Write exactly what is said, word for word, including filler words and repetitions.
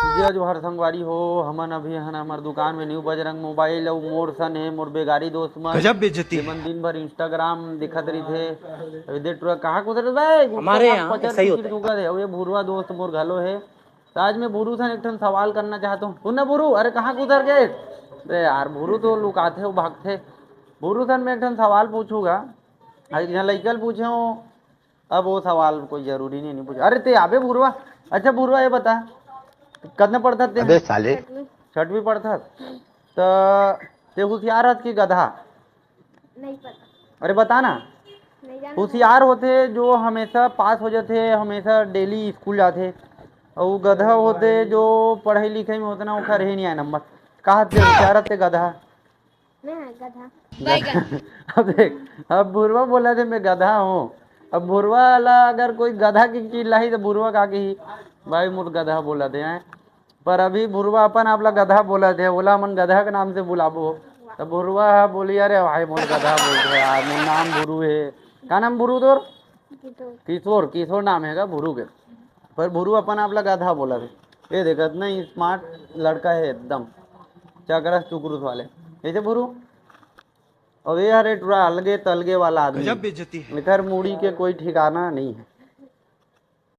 जय जोहार संगवारी हो, हमन अभी हन हमर दुकान में न्यू बजरंग मोबाइल, अउ मोर सन हे मोर बेगारी दोस्त मन, गजब बेइज्जती। जेमन दिन भर Instagram दिखत रहिथे। अभी दे टुरा कहाँ कुतर बे? हमारे यहाँ पचर ऐसा ही होता है। अउ ये भुरवा दोस्त मोर घलो हे। तो आज मैं भुरू सन एक ठन सवाल करना चाहता हूँ। सुन ना भुरू, अरे कहाँ कुतर गे? अरे यार, भुरू तो लुकाथे, वो भागथे। भुरू सन मैं एक ठन सवाल पूछूंगा। आज यहाँ लइका ल पूछे हो, अब वो सवाल कोई जरूरी नहीं, नहीं पूछे। अरे ते आबे भुरवा। अच्छा भुरवा, ये बता, कतना पढ़थस ते? अबे साले। छठवीं पढ़थस। त ते होशियार हस कि गधा? नहीं पता। अरे बता ना। नहीं जाना। होशियार होथे जो हमेशा पास हो जाथे, हमेशा डेली स्कूल जाथे, अउ गधा होथे जो पढ़ाई लिखाई में उतना ओखर हे नहीं आए नंबर। कहा ते होशियार हस ते गधा? मैं गधा। अब देख, अब भुरवा बोलथे मैं गधा हूँ। अब भुरवा ला अगर कोई गधा के चिल्लाही तो भुरवा का कही, भाई मोर गधा बोलथे हैं। पर अभी भुरवा अपन आप ला गधा बोलथे, ओला हमन गधा के नाम से बुलाबो। तो भुरवा ह बोली, अरे भाई मोर गधा बोलथे यार, मोर नाम भुरू हे। का नाम भुरू तोर? किशोर। किशोर, किशोर नाम हे का भुरू के? पर भुरू अपन आप ला गधा बोलथे। ये देख, इतना ही smart लड़का हे एकदम, चकरस चुकरुस वाले। कैसे भुरू? अब ये हरे टुरा अलगे तलगे वाला आदमी। गजब बेइज्जती है। एकर मुड़ी के कोई ठिकाना नहीं है।